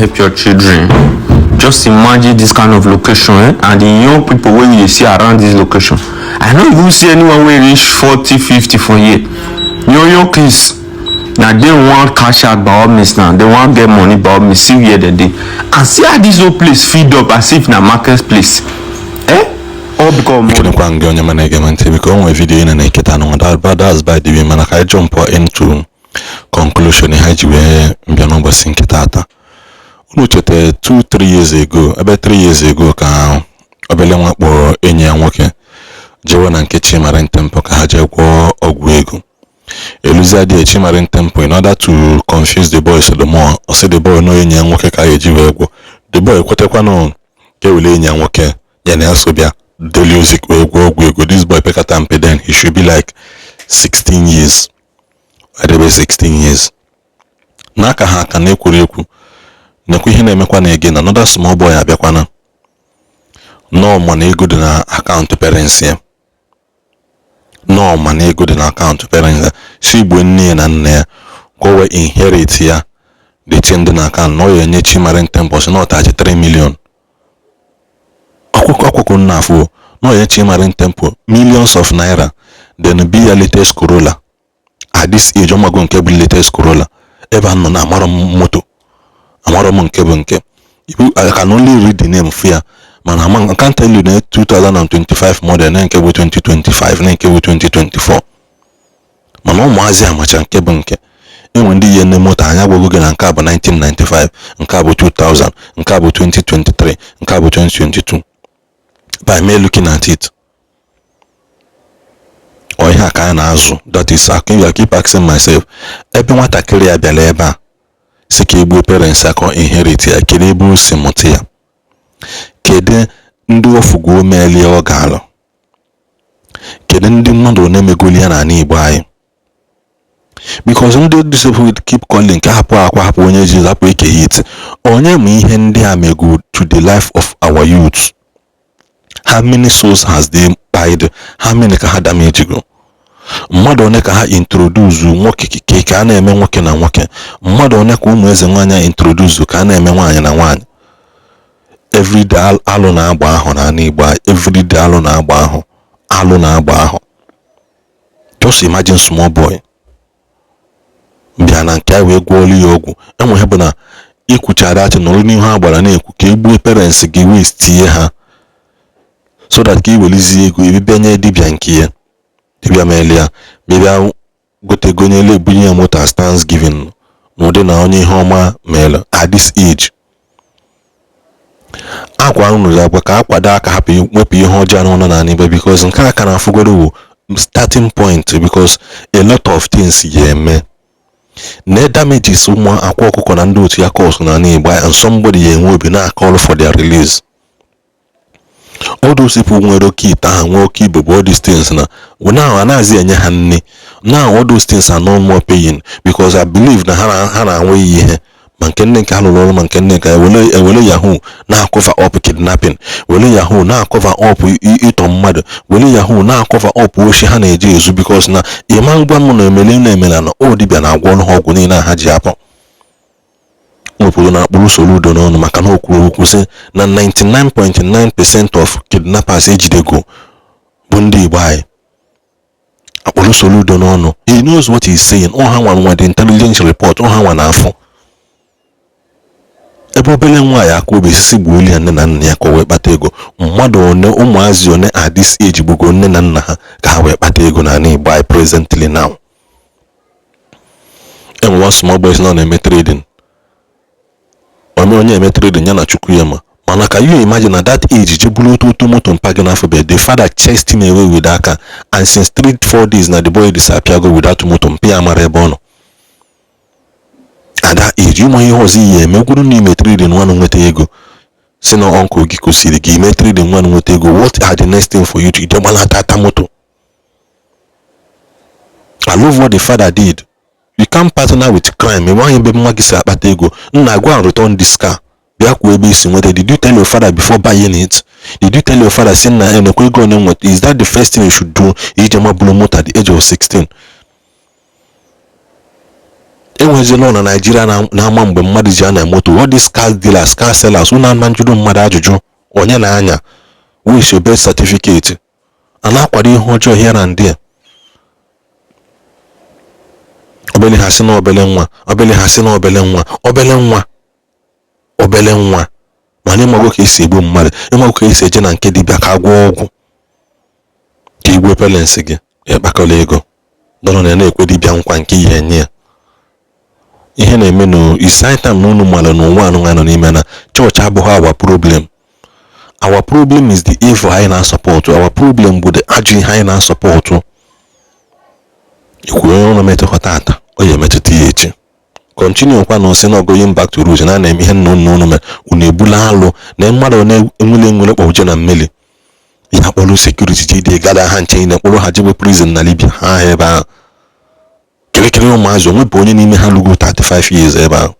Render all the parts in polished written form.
Help your children. Just imagine this kind of location, eh? And the young people wey you dey see around this location, I no even see anyone wey reach 40, 50 for here. Young young kids na dem wan cash out by all means. Now dem wan get money by all means. See where dem dey and see how this whole place filled up as if na market place, eh? All because of money. Ekenekwa gị, onye mana ege m ntị. Biko, o nwere video ị na-eketa nụ. That's by the way, mana ka anyị jump into conclusion ha ji wee mbịa n'ụbọchị nke taata. Unu cheta 2 3 years ago, ebe 3 years ago, ka obele nwa kpọrọ enyi ya nwoke jewe na nke Chimarin Temple ka ha jee gwọọ ọgwụ ego. Eluzia dị Chimarin Temple, in order to confuse the boys the more, ọ sị the boy na enyi ya nwoke ka a ga-eji wee gwọ. The boy kwetekwanụ ka ewere enyi ya nwoke ya na ya so bịa deli ozi wee gwọọ ọgwụ ego. This boy pekata mpe then, he should be like 16 years, edebe 16 years n'aka ha aka na-ekwuru ekwu. Nekwa ihe na-emekwa na again, another small boy abịakwana nọọ, mana ego dị na akaụntụ parents ya, nọọ mana ego dị na akaụntụ parents ya, si gbuo nne ya na nna ya ka o wee inherit ya the thing dị na akaụntụ, na ọ ya enye Chimarin Temple, si na ọ 33 million. Akwụkwọ akwụkwọ nna afọ na ọ ya Chimarin Temple millions of naira, then be ya latest Corolla. At this age, ọmago nke bụ latest Corolla ebe a nọ na amarọ m moto, amarọ m nke bụ nke. I can only read the name fia, mana ama I can't tell you na 2025 model, na nke bụ 2025, na nke bụ 2024. Mana ụmụazị amacha nke bụ nke. Enwe ndị ihe nne moto anya gwago gị na nke a bụ 1995, nke a bụ 2000, nke a bụ 2023, nke a bụ 2022. By me looking at it, ọ ihe a ka a na-azụ. That is, I keep asking myself, ebe nwatakịrị a bịara ebe a si ka egbuo parents ya ka ọ inherit ya, kedu ebe o si mụta ya? Kedu ndị ofugo meelie ọ ga-alụ? Kedu ndị mmadụ one megoli ya n'ala Igbo anyị? Because ndị disciple keep calling ka hapụ akwa, hapụ onye ji, hapụ eke hit onye ma. Ihe ndị a mego to the life of our youth, how many souls has they died? How many ka ha damage go? Mmadụ one ka ha introduce nwoke ka a na-eme nwoke na nwoke? Mmadụ one ka ụmụ eze nwaanyị introduce ka a na-eme nwaanyị na nwaanyị? Everyday alụ na-agba ahụ n'ala Igbo, everyday alụ na-agba ahụ, alụ na-agba ahụ. Just imagine, small boy bịa na nke a wee gwọọlụ ya ọgwụ. Enweghị bụ na ikwuchara achị nọrọ n'ihu agbara na-ekwu ka egbue parents gị, waste ha, so that ka i welizie ego ebibịa nye dibịa nke ya. Dibịa meele ya, bịa gote gonyele, ebunye ya moto as thanksgiving n'ụdị na onye ihe ọma meele at this age. Akwa unu ya agwa ka akwado aka hapụ wepụ ihe ọjọọ n'ụlọ n'ala Igbo, because nke a ka na-afụgoro wụ starting point, because a lot of things ya eme na damages ụmụ akwa ọkụkọ na ndị otu ya cause n'ala Igbo, and somebody ya enwe obi na-call for their release. All those people nwere oke ite ahụ, nwee oke ibo bụ all these things na now anaghịzi enye ha nne. Now all those things are no more paying, because I believe na ha na-anwe ihe ma nke nne nke ha lụrụ ọrụ, ma nke nne nke ewere yahoo na-acover up kidnapping, were yahoo na-acover up ịtọ mmadụ, were yahoo na-acover up oshi ha na-eji ezu, because na ịma ngwa m na emele na emela na o dibịa na-agwọ ọnụ ha ọgwụ niile ha ji apụ nwepụrụ na akpụrụ Soludo n'ọnụ, maka na o kwuru okwu sị na 99.9% of kidnappers ejidego bụ ndị Igbo anyị. Akpụrụ Soludo n'ọnụ, he knows what he is saying. Ọ ha nwa nwa the intelligence report, ọ ha nwa n'afọ ebe obere nwaanyị aka obi sisi gbuolu ya nne na nna ya ka o wee kpata ego. Mmadụ one, ụmụazị one at this age gbugo nne na nna ha ka ha wee kpata ego n'ala Igbo anyị presently now? Enwe one small boy nọ na-eme trading, ome onye eme trading ya na chukwu ya ma. Mana ka you imagine, na that age je buru otu otu moto mpa gị n'afọ be the father chased him away with aka, and since 3-4 days na the boy disappear go without moto. Mpe ya mara ebe ọ nọ. At that age, ụmụ ihe ọzọ iyi eme gwuru na ime trading nwanụ nweta ego, si na uncle gị kụsiri gị ime trading nwanụ nweta ego, what are the next thing for you to ije gbalata ata moto? I love what the father did. You can't partner with crime. Enweghị ebe nwa gị si akpata ego. Nna, go and return this car. Bịa kwuo ebe isi nweta. Did you tell your father before buying it? Did you tell your father, sị nna, enekwa ego one nweta? Is that the first thing you should do, ije maburu moto at the age of 16? Enwere Enwezi law na Naijiria na-ama mgbe mmadụ ji anya moto. All these car dealers, car sellers, unu ama njụrụ mmadụ ajụjụ onye na-anya, who is your birth certificate? A na-akwado ihe ọjọọ here and there. Obele ha sị na obele nwa, obele ha sị na obele nwa, obele nwa, obele nwa. Mana ịmago ka esi egbu mmadụ, ịmago ka esi eje na nke dibịa ka agwọ ọgwụ ka igwe parents gị ekpakọla ego dọrọ na na-ekwe dibịa nkwa nke ihe nye ya. Ihe na-eme na is high time na unu mara na ụwa anụ nọ n'ime na chọọchị abụghị our problem. Our problem is the evil anyị na-asọpọtụ. Our problem bụ the ajọ ihe anyị na-asọpọtụ. Ikwu onye ụlọ metụkwa tata, ọ ya emetụta ya echi. Continue kwa na osi na going back to roots na na-eme ihe nna unu mere. Unu egbula alụ na mmadụ na-enwele enwere kpọje na mmiri ya, kpọrọ security ji gada ha nche niile, kpọrọ ha jebe prison na Libya. Ha ahụ ebe ahụ kirikiri ụmụazị, onwebụ onye n'ime ha lugo 35 years ebe ahụ.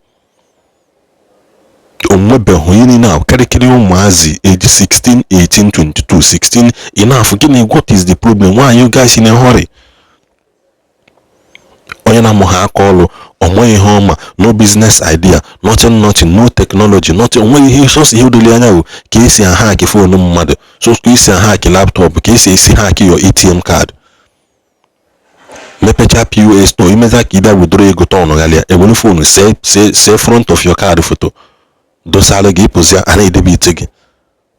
Onwebeghị onye niile ahụ. Kirikiri ụmụazị age 16, 18, 22, 16. Ị na-afụ gịnị? What is the problem? Why are you guys in a hurry? Onye na-amụ ha aka ọrụ, onweghị ihe ọma, no business idea, nothing, nothing, no technology, nothing. Onweghị ihe, sọsọ ihe doli anya bụ ka esi ahack phone mmadụ, so ka esi ahack laptop, ka esi esi hack your ATM card, mepecha POS store, imeza ka ị bịa withdraw ego, tọn ghalịa, ewere phone see see see front of your card photo, dosara gị, ịpụzi a na-edebe ite gị.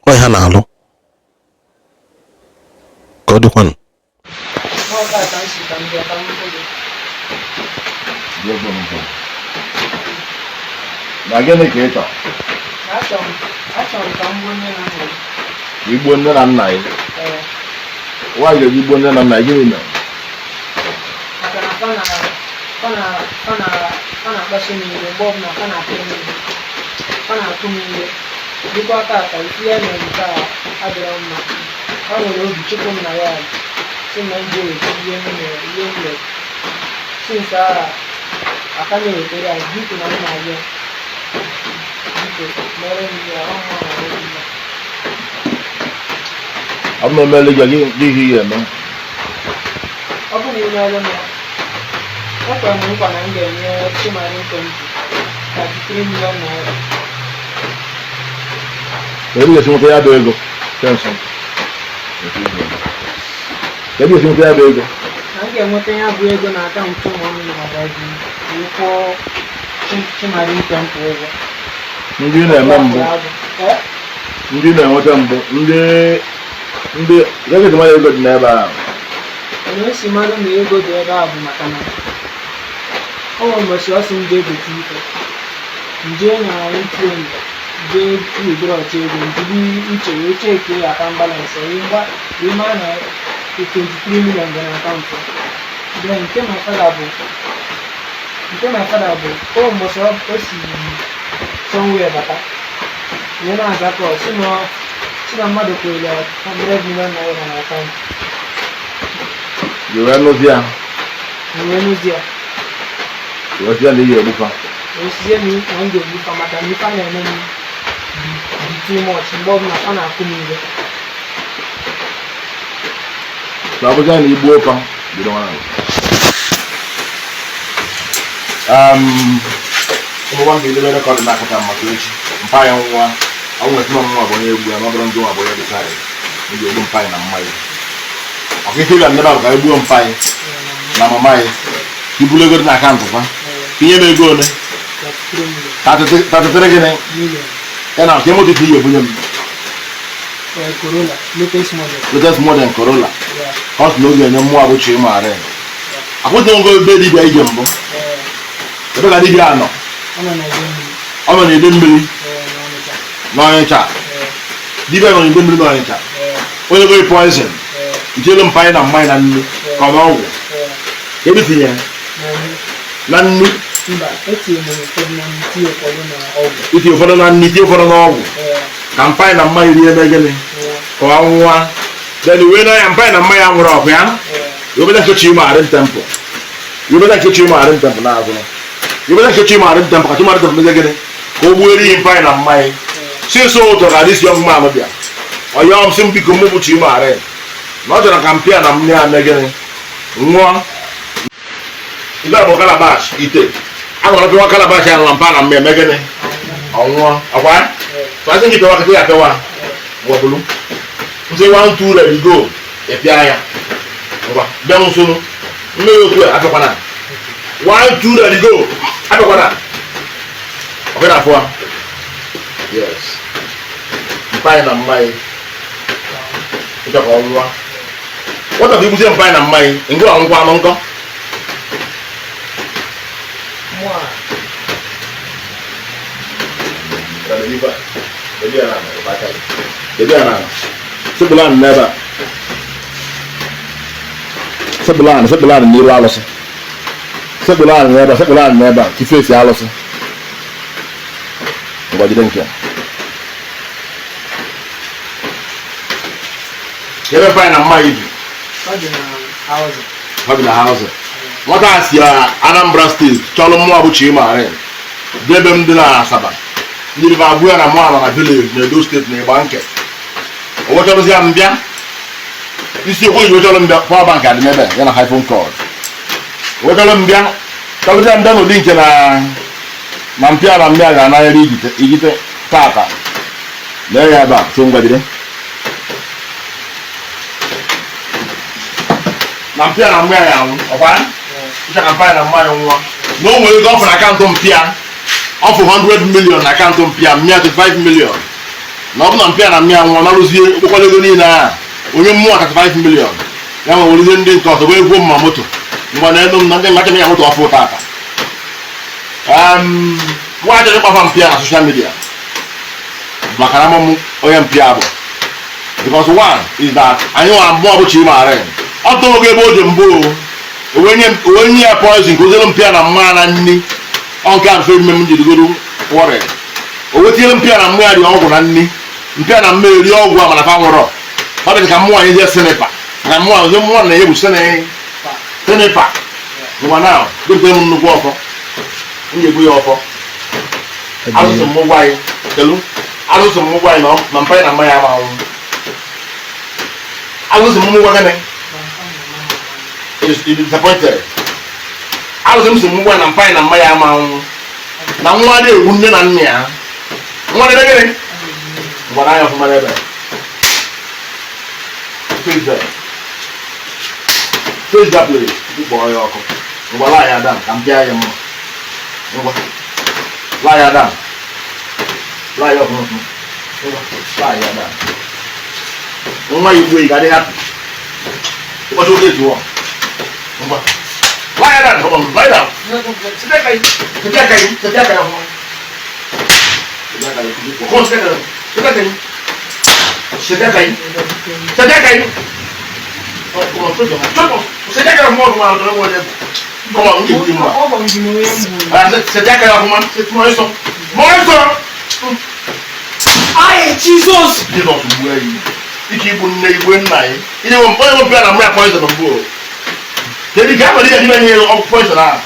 Ọ ha na-alụ ka ọ dịkwanụ. N'ọka ka m si ka m bịa ka m hụ gị. Na gịnị ka ị chọrọ? Achọrọ m ka m gbuo nne na nna m. Igbuo nne na nna gị? Ee. Nwaanyị ga-eji gbuo nne na nna gị, gịnị mere? Maka na fa na-akpasu m iwe mgbe ọbụla, fa na-atụ m ihe, fa na-atụ m ihe. Dịkwa tata, ihe mere nke a adịrọ mma. Ha nwere obi chụpụ m na ya, si na m ga-eweta ihe m mere, ihe m mere since aha aka na-ewetara ya. Biko, na m na-arịọ, biko mere m ihe ọ mma na obi m. Ọ bụ na omele gị, gị ihe ị ga-eme? Ọ bụrụ na ị mere m ya, ekwere m nkwa na m ga-enye Chimarin Temple 33 million naira. Kedu ga-esi nweta ya bụ ego? Tension. Kedu ga-esi nweta ya bụ ego? Na m ga-enweta ya bụ ego na akaụntụ ụmụ m na Brazil wee kwụọ Chimarin Temple ụgwọ. Ndị na-eme mbụ? Ee. Ndị na-enweta mbụ, ndị ndị ego mmadụ, ego dị n'ebe ahụ? Onye esi mmadụ na ego dị ebe a bụ maka na o nwere ụbọchị ọ sị m jee gote ife, m jee na ATM jee withdraw ego, m jiri uche wee checkie ya account balance, wee gba wee maa na 23 million dị na akaụntụ. Then nke my father bụ o mbọchị o si somewhere bata wee na-aza call, si na mmadụ kwere ya 100 million naira na akaụntụ. I wee nụzi ya? Wee nụzi ya. Wee sị ya na ị ga-egbufa? Wee sizie na m ga-egbufa maka na ife a na-eme m dị too much, mgbe ọbụla ọ na-akụ m iwe. So ọ bụzia na igbuo fa, bido nwa ụmụ nwa ga-edebe record na-akata maka echi. Mpa ya nwa ọ nwere sị na nwa bụ onye egbu ya, na ọ bụrụ ndị nwa bụ onye decide ị ga-egbu mpa ya na mma ya. Ọka ife ịbịa ndebe bụ ka egbuo mpa ya na mama ya, ka ibulu ego dị na akaụntụ fa, ka inye m ego ole? 33 million. 33 gịnị? Million. Ya na nke moto ka ị ga-ebunye m? Corolla, latest model. Latest model Corolla? Yeah. Ọ sị na ọ ga-enye mmụọ bụ Chimare akwụsị ngo ebe dibịa ije mbụ. Ebe ka dibịa anọ? Ọ nọ na ebe mmiri. Ọ nọ n'ide mmiri? N'Ọnịcha. N'Ọnịcha? Dibịa nọ n'ide mmiri n'Ọnịcha? Onye goi poison itielu mpanye na mmanya na nnu ka ọ na ọgwụ? Ka ebe tinye ya? Na nnu. Na nnu? Mba, etinyere m ụfọdụ na nnu, tinye ụfọdụ na ọgwụ. Itinye ụfọdụ na nnu, itinye ụfọdụ n'ọgwụ? Ka mpanye na mmanya rie eme gịnị? Ka ọ nwụọ. Then wee na ya mpanye na mmanya nwụrụ ọkụ ya. Wee nke Chimarin Temple, wee nke Chimarin Temple na-azụ, wee nke Chimarin Temple, ka Chimarin Temple mezie gịnị? Ka o gbuo eri mpanye na mmanya. Si nso ụtọ ka this young man bịa ọyọ m, sị m biko, mụ bụ Chimarin, na ọ chọrọ ka mpịa na mmanya mee gịnị? Nwụọ. Nke a bụ calabash, ite. A gwara pịwa calabash ahụ na mpa na mma eme gịnị? Ọnwụọ. Ọkwa? So asị gị pịwa kịta ya pịwa. Ngwa bulu. Nsị 1 2 ready go. Ị pịa ya. Ngwa bịa m nso. Mmiri otu a apịakwana. 1 2 ready go. Apịakwana. Ọkwa na afọ a? Yes. Mpa na mma ya. Ịchọ ka ọ nwụọ. Nwata bụ igbuzie mpa na mma ya. Ngwa ọnwụkwa anụ nkọ. Mụ a. Sekpụrụ anị n'ebe a. Sekpụrụ anị, sekpụrụ anị n'iru alụsị. Sekpụrụ anị n'ebe a, sekpụrụ anị n'ebe a, ka ife esi alụsị. Ngwa jide nke a. Ebe mpa na mma ibi. Ọ dị na housing. Ọ dị na housing. Nwata a si Anambra steeti chọrọ mmụọ bụ Chimarin. Dị ebe m dị na Asaba. Ndị be agwụ ya na mụ na village na Edo steeti na Igbanke. O wechọrọzi ya mbịa. Isi okwu ji wechọrọ mbịa, power bank adị n'ebe ya na iPhone cord. O wechọrọ mbịa, chọrọzi ya mbịa n'ụdị nke na na mpịa na mbịa ga-ananyere ijite ijite tata. Lee ya ebe a, so ngwa jide. Na mpịa na mbịa ya anwụ, ọkwa? Ncha ka mpịa na mmanya nwa. Na o nwere ego ọ fụ na akaụntụ mpịa. Ọ fụ 100 million na akaụntụ mpịa, mmịa 25 million. Na ọ bụ na mpịa na mmịa nwa narụzie okpokọrọ ego niile a onye mmụọ 35 million ya nwe werezie ndị nke ọzọ wee gwuo mma moto ngwa na elu m na ndị mmacha ya moto ọfụ tata. Nwa achọrọ ịkpafa mpịa na social media maka na amụmụ onye mpịa bụ because one is that anyị nwa mmụọ bụ Chimarin. Ọ tụrụ oge ebe o ji mbụ o wee nye ya poison ka o zere mpịa na mma na nni. Ọ nke a mfe ime m jirigoro wọrị. O wetinyere mpịa na mma ya dị ọgwụ na nni. Mpịa na mma eri ọgwụ a mana fa nwụrọ. Ọ dị ka mmụọ anyị je sniper. Maka mmụọ ọzọ mmụọ na-enye bụ sniper. Ngwa na dịpụta m nnukwu ọfọ. M ga-ebu ya ọfọ. Asụsụ m gwa anyị. Kelu. Asụsụ m gwa anyị na mpa na mma ya ama anwụ. Asụsụ m gwa gịnị? Is disappointed. Asụsụ m si m gwa na mpa na mma ya ama anwụ. Na nwa dị egwu nne na nna ya. Nwa dị gịnị? Ngwa n'anya ọfụma n'ebe. Face there. Face that place. Kpọọ ya ọkụ. Ngwa laa ya down ka m pịa ya mma. Ngwa. Laa ya down. Laa ya ọfụma ọfụma. Ngwa. Laa ya down. Nwa igwe ị ga-adị happy. Ụbọchị oge ezuo. Ngwa. Laa ya down. Come on, lie down. Site aka gị. Site aka gị. Site aka ya ọfụma. Site aka gị. Come on, site aka gị. Site aka gị. Site aka gị. Site aka gị. Oh, come on, come on. Site aka ya ọfụma ọfụma ọfụma ọfụma. Come on, m ga-egbu gị mma. Ọ gwara m onye m bụ. Ah, site aka ya ọfụma. Mụọ nsọ. Mụọ nsọ. Ai, Jizọs! Jizọs gbuo ya. Ike igbu nne igwe nna ya. Ihe onye nwe na mmiri poison mbụ. Kedu ka a nwere ihe n'ime ihe ọgwụ poison ahụ?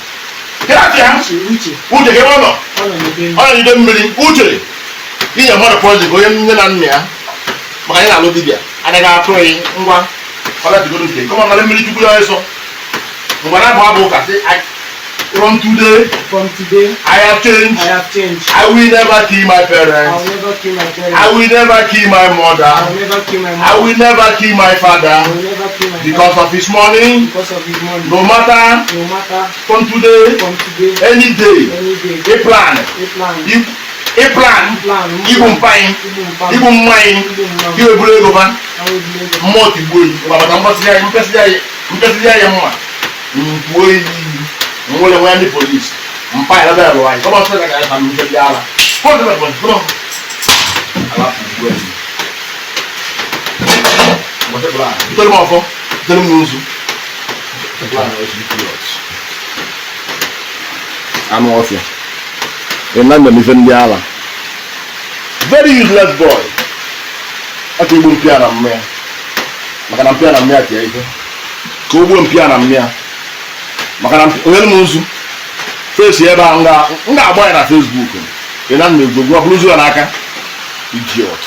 Kedu atụ ya? Uche, Uche. Uche ka ebe ọ nọ? Ọ nọ n'ebe Ọ nọ n'ide mmiri. Uche. Inye mmadụ poison ka onye nne na nna ya. Maka anyị na-alụ dibịa. Anaghị atụ ya ngwa. Kọletigodo nke. Kọma nara mmiri chukwu ya ọsọ. Ngwa na-abụ abụ ụka sị from today From today, I have changed. I have changed. I will never kill my I will parents. never kill my parents. I will never kill my I mother. will never kill my I mother. will never kill my I father will never kill my because father of his money. because of his money. No matter No matter from today, from today, any day, any day, a plan, a plan, a plan, plan, igbu mpanyị, igbu mpa, igbu mmanyị, igbu mma, iweburu ego ba, I will never. mmụọ tigbuo yi, maka mpesị ya mma, mpuo iyi, nwere nwe ndị polisi, mpa ya bịara anyị, kọmọ sị ka anyị ha ndị ala. Kọmọ sị ka kọmọ. Ala tigbuo yi. Butere m ọfọ, butere m n'ụzụ. Anụ ọfịa. Ị na njem ife ndị ala. Very useless boy. Ọ ka igbu mpịa na mmịa. Maka na mpịa na mmịa tie ife. Ka o gbuo mpịa na mmịa. Maka na onye m nzu. Fesi ebe a m ga-agba ya na Facebook. Ị na nna egwu ọ bụrụ nzu ya n'aka. Idiot.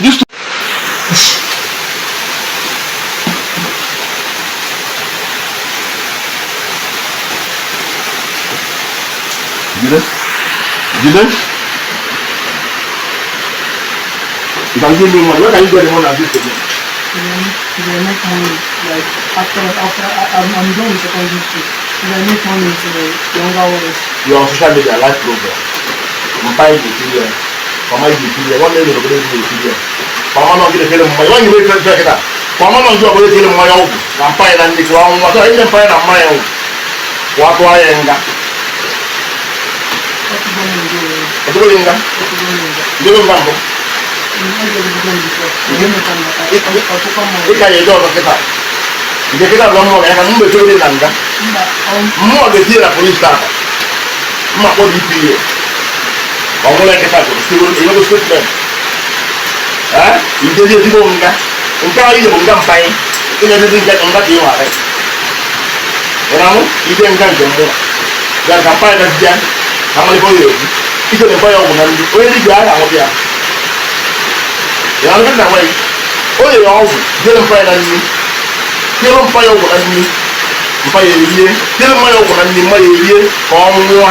This Jide. Jide. You can give me money. Where can you get the money and give to me? If I make money, like after I'm done with secondary school, if I make money to the younger ones. You're on social media live program. Mpa yi ga-ekiri ya. Mama yi ga-ekiri ya. Nwanne gị n'obodo gị ga-ekiri ya. Mama nọ gị na-ekele mmanya. Nwanne gị na-ekele kịta. Mama nọ gị ọbụla ekele mmanya ọgwụ na mpa ya na ndị kụwa nwa. Tọọ ndị mpa ya na mmanya ọgwụ. Kwa tụọ ya nga. Ọtụtụ nga. Ndebe nga mbụ. Ị ka ya eje ọzọ kịta. Nke kịta bụ mmụọ ya ka mgbe echebe na nga. Mmụọ ga-etinye na polis tata. Mma kpọ DPA. Ọ bụla nkịta gwụrụ enwego statement. Ee, ijezi ezigbo nga. Nke ahụ ije bụ nga mpanye. Ị na-edezi nga nga ka ị nwara. Ị na-anwụ ije nga nke mmụọ. Ya ka mpanye na ya ka amalite onye ekwu. Ije na mpanye ọgwụ na ndị onye dibịa a ga-anwụ ya. Ị na-anụ na nwaanyị. O nyere ọgwụ jere mpanye na nri. Tiere mpanye ọgwụ na nri. Mpanye erie. Tiere mmanya ọgwụ na nri mmanya erie ka ọ nwụọ.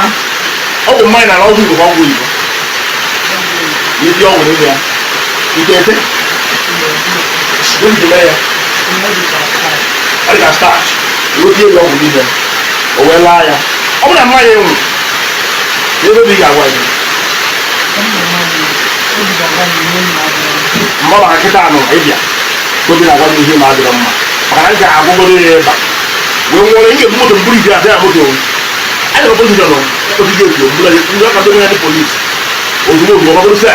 Ọgwụ mmanya na ọgwụ Igbo ka ọgwụ Igbo. Ihe ọgwụ n'ime ya. Ike ete? Gịnị ji mee ya? Ọ dị ka starch. Iwe tie ya ọgwụ n'ime. O wee laa ya. Ọ bụrụ na mmanya enwu, ebe obi ga-agwa gị. Mgbe ọ maka kịta anụ ịbịa, obi na-agwa gị ihe ma adịrọ mma. Maka na m ga-agwụgoro ya ịba. Wee nwụọrọ ị ga-ebu moto mburu ije abịa moto. Anyị nọ polisi nọ osisi otu mburu ndị ọka ndị ndị polisi. Ozugbo ozugbo ọgbagoro sị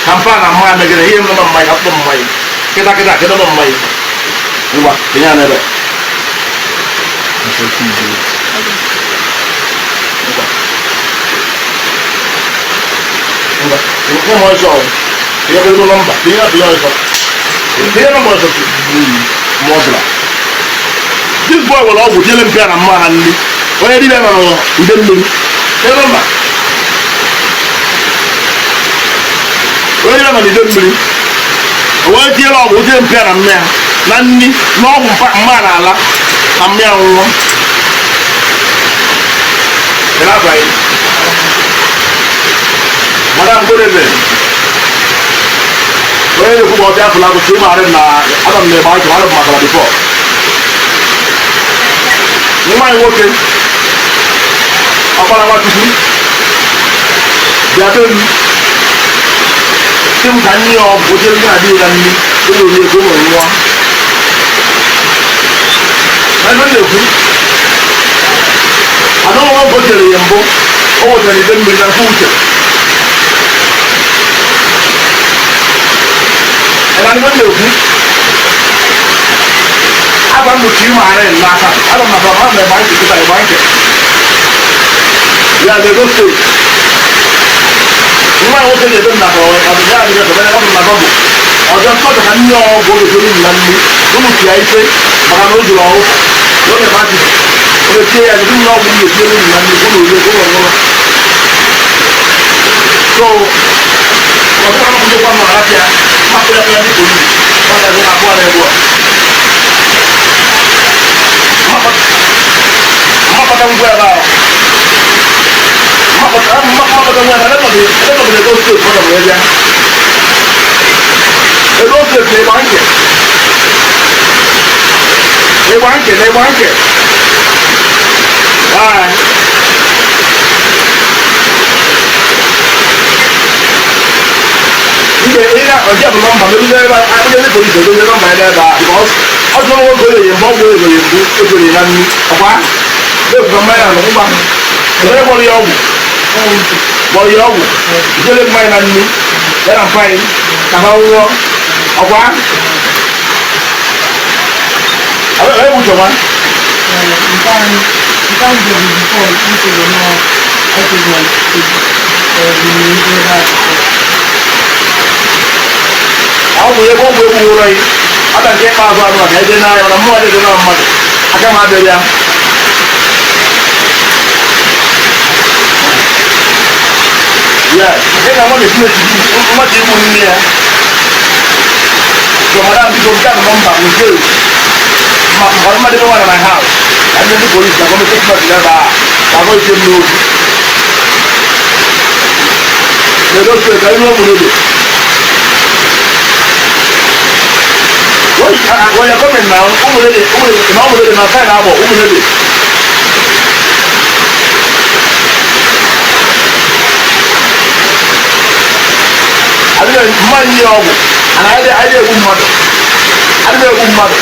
ka mpa na mmanya megere ihe nọ na mmanya ka mkpọ mmanya. Kịta kịta kedu nọ mmanya. Ngwa tinye ya n'ebe. Ngwa. Ngwa. Nye m ọzọ. Tinye kedu nọmba. Tinye ya tinye ọzọ. Tinye nọmba ọzọ. Mmụọ ọbụla. This boy nwere ọgwụ tinyere mpịa na mma ha nri. Onye dibịa nọ n'ude mmiri. Tinye nọmba. Onye dibịa nọ n'ude mmiri. O wee tinyere ọgwụ tinyere mpịa na mma ya na nri na ọgwụ mma na ala na mma ya nwụọ. Ị na-agwa ya? Madam, good evening. Onye na-ekwu ma ọ bịa afụla agụsị ịma arị na aga m na-egbe akụ arị m makara before. Nwa anyị nwoke ọkpara Nwachukwu bịa be m sị m ka nne ya ọgwụ jere ndị na-adịghị na nri ụlọ orie ka ụlọ nwụọ. Na ebe m na-ekwu adọghị nwa o tere ya mbụ o wetara ide mmiri na nke uche. Ebe m na-ekwu agwa m mụchi ịma arị n'aka aga m na baba m na-egba ntị kịta egba ntị ya na Edo steeti. Nwa nwoke na-ebe m na ọdịda adịghị ebe ọ bụ na gọgụ ọjọọ ntọjọ ka nne ọgwụ oge jere na nri ụmụ ya ife maka na o juru ọrụ n'oge mmadụ onye tie ya jiri nne ọgwụ m ga-etinye na nri ụlọ orie ụlọ nwụrụ. So ọtụtụ akwụkwọ nọ na ya mapụ ya ya ndị polisi ọ na-ebe na abụọ na ebu a mapụta ngwa ebe ahụ mapụta ngwa ebe ahụ ebe Edo steeti ọ nọ bịa Edo steeti na ịgba nke ịgba nke na ịgba nke. Bye. Nke ị na-ọjị bụ nọmba mebido ebe a akpụnye ndị polisi edozie nọmba ebe ebe a because ọ jụrụ nwoke oye mgbe ọgwụ oye mbụ ejere na nri ọkwa na-ekwuka mmanya na ngwa onye gwọrọ ya ọgwụ gwọrọ ya ọgwụ jere mmanya na nri ya na mpanyị ka ha nwụọ ọkwa onye bụ chọma. Ọ bụ ebe ọgwụ egwu nwụrụ anyị aka nke ikpeazụ anụ maka eje n'ahịa mana mmụọ adịghị na mmadụ aka m adịghị ya. Yes, ị na nwa ga-esi igbu nne ya. So madam biko nke a bụ nọmba nke ma mmadụ ebe nwa na my house ka ndị polisi na gọọmenti ebe a ka agọ ike m n'obi. N'Edo Steeti, anyị n'Ụmụnede. When you're coming now, Ụmụnede, Ụmụnede, na Ụmụnede na side Agbor, Ụmụnede. Adịghị mmadụ ihe ọgwụ, and adịghị egbu mmadụ. Adịghị egbu mmadụ.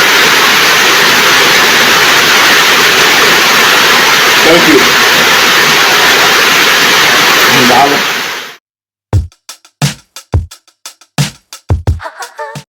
Thank you. Daalụ.